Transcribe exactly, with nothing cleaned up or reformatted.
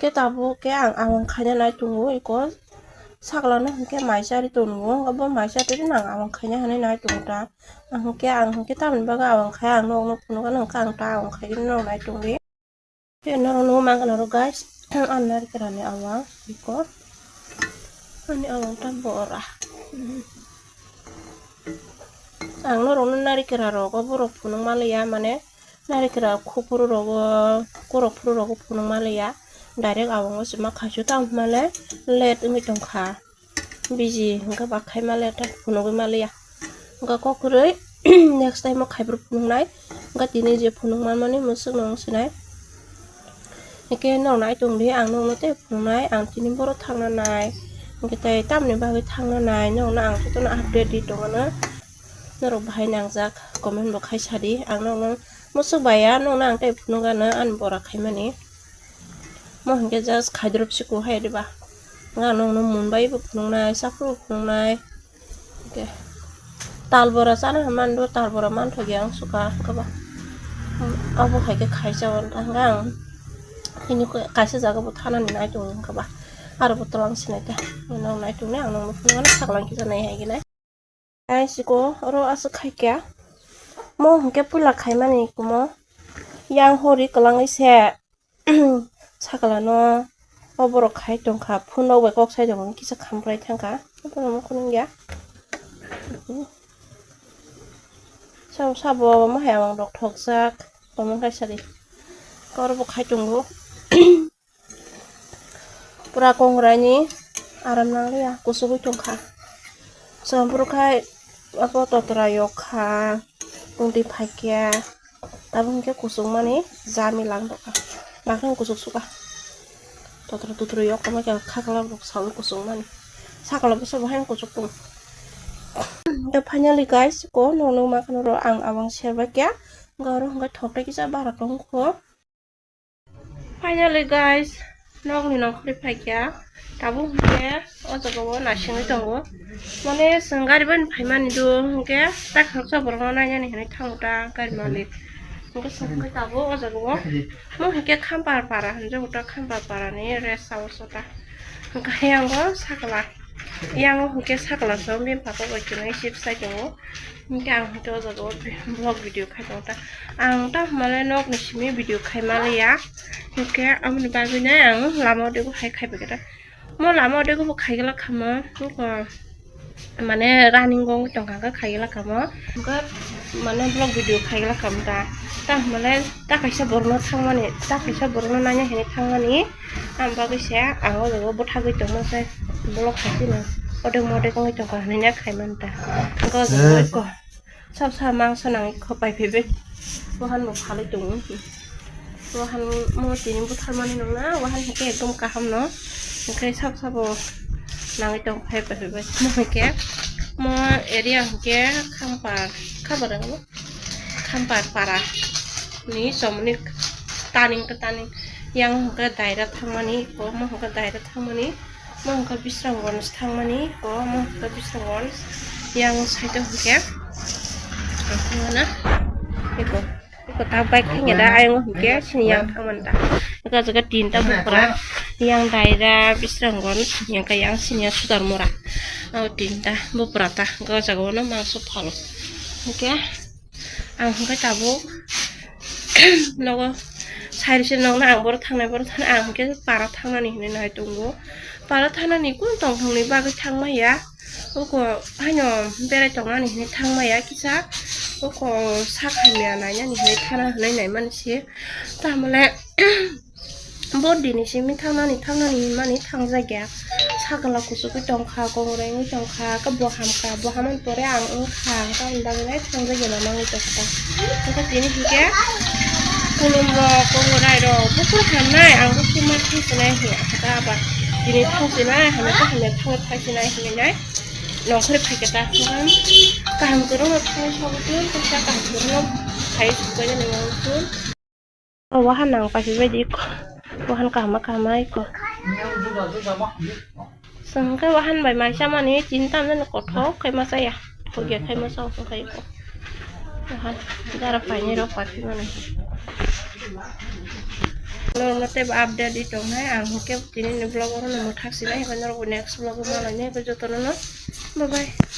Khe tabuk khe ang awang khaina nai tongo iko. Sakla no hwnkhe mai chari tongo, abo mai chari no ang awang khaina hinwi nai tongo ta. Ang hwnkhe, ang hwnkhe tamoni bagwi awang khai, ang nokno phunukgano hwnkhe ang ta awang khaigwino nai tongdi. Khe norok nukgo mankha norok guys, ani narikra ni awang iko. Ani awang ta bora. Ang norokno narikra rogo borok phunuk manliya, mane narikra khopuru rogo, khorok phuru rogo phunuk manliya. Direct awang o se ma khaisu, tamo hwnmale late wngwi tongkha. Biji hwnkhe ba khai manliya, ta phunugwi manliya. Hwnkhe kok kwrwi next time o khaibrw phunuknai. Hwnkhe tini je phunuk manmani mwswkno wng sinai. Hwnkhe norok nai tongdi, ang nokno tei phunuknai, ang tini boro thangna nai. Hwnkhe tei tamoni bagwi thangna nai, nokno ang jotono update ri tongmano. Norok bahai nangjak comment bo khai sadi, ang nokno mwswk baiya, nokno ang tei phunukgano ani bora khaimani. Mo hwnkhe just khaidrop siko hai diba. Ang nokno mun bai bo phunuknai, saphuru bo phunuknai. Hwnkhe tal bora chana hinwi mando, tal bora manthokya ang suka kaba. Abo hai khe khaisa o hwnkhe ang tini kaisa jaga bo thanani nai tongo hwnkhe ba. Aro bo tolang sinai ta. Nokno nai tongnai, ang nokno phunukgano saklang kisa nai hai khe nai. Ai siko oro aswk khai kya. Mo hwnkhe puila khaimani kumo. Yang hori kwlangwi se sakala no o borok khai tongkha. Phone rok bai kok sai tongo, kisa khamprai thangkha. Bono mo khunung ya. Sabo sabo omo hai ang rok thokjak. Omo khai sadi. Oro bo khai tongo. Pura kongrai ni aram nangliya, kuchugwi tongkha. Chwng bwrwk khai abo totra yok kha, tongtwi phaikya, abo hwnkhe kuchukmani jami lang tongkha. Bakhe kuchuk suka, totra totra yok tongma khe khakla rok sawi kuchukmani, sakla bwsa bo haino kuchuk tongo. Hwnkhe finally guys, ko nokno ma kheno ro ang abang serbaikya, hwnkhe oro hwnkhe thoktai kisa bara tongkho. Finally guys, nokni nongkhorwi phaikha. Tabuk hwnkhe o jaga o naisingwi tongo. Mane chwng gari bai phaimani do hwnkhe ta khoroksa borokno nainani hinwi thango ta gari malik. Hwnkhe chwng hwnkhe tabuk o jaga o mo hwnkhe Khampar para hinjago ta, Khampar para ni rest house o ta. Hwnkhe ayang o sakla, ayang o hwnkhe sakla song bini papa bai chwng chips sai tongo. Hwnkhe ang hwnkhe o jaga o vlog video khai tongo ta. Ang ta hwnmale nokni simi video khai manliya. Hwnkhe aboni bagwino ang lama o dego hai khai phaikha ta. Mo lama o dego bo khai glak kha mo. Hwnkhe mane running o wngwi tongkha khe khai glak kha mo. Hwnkhe mane vlog video khai glak kha mo ta. Ta hwnmale ta kaisa borokno thangmani, ta kaisa borokno naina hinwi thangmani. Ang bagwi se ang o jaga o bwthagwi tongma se vlog khai phino odek modek wngwi tongkha hinwi khaimani ta. Hwnkhe o jaga o Eh. Eko sap sap mangso nangwi kho pai phaibai. Wahan bo phalwi tongo. Wahan mo tini butharmani nangna, wahan hwnkhe ekdom kaham no. Hwnkhe sap sap bo nangwi tong phai phaibai. Mo hwnkhe mo area hwnkhe Khampar, Khampar wngkha mo? Khampar para ni somni taning to taning. Yang hwnkhe Daira thangmani, eko mo hwnkhe Daira thangmani, mo hwnkhe Bisramganj thangmani, eko mo hwnkhe Bisramganj. Yang side o hwnkhe ang thangmana, eko, eko ta bike thangya da, ayang o hwnkhe sini yang thangmani da. Eko jaga tinta bupra, yang Daira, Bisramganj, yang khe yang sini ya Sudarmura. O tinta bupra ta, o jaga o no mangso phalo. Hwnkhe ang hwnkhe tabuk nogo sai rwse nokno ang boro thangnai, boro thangnai, ang hwnkhe para thangnani hinwi nai tongo. Para thangnani kunu tongthokni bagwi thangmaya, oko haino berai tongnani hinwi thangmaya kisa, oko sak hamya nainani hinwi thana hinwi naimani se. Tamole Bo dini simi thangnani, thangnani hinmani thangjakya. Sakala kuchugwi tongkha, kongrai wngwi tongkha, khe bo hamkha, bo hamani pore ang wngkha, ang tamoni bagwi nai thangjakya mama wngwi tongkha ta. Hwnkhe tini hinkhe khulumrok, kongrai rok, buphuru hamnai, ang buphuru ma thangsinai hinkha ta, aba tini thangsinai, hamya khe hamya thangwi phaisinai hinwi nai nongkhorwi phaikha ta. Hwnkhe kaham kwrwngno thangwi sogwi tong, tei kaham kwrwngno phaiwi sokbainani wngwi tong. O wahan nang paiphi baidi ikko. Wahan kaham kaham ikko. Chwng khe wahan bai mai chamani tini tamjani kothok khe ma chaya. Thokya khe ma chao wngkha ikko. Wahan jara painai rok paiphi mani. Norokno teibo update di tongnai ang, hwnkhe tini ni vlog oro no mwthak sinai, hwnkhe norok bo next vlog o malainai, hwnkhe jotono no bye bye.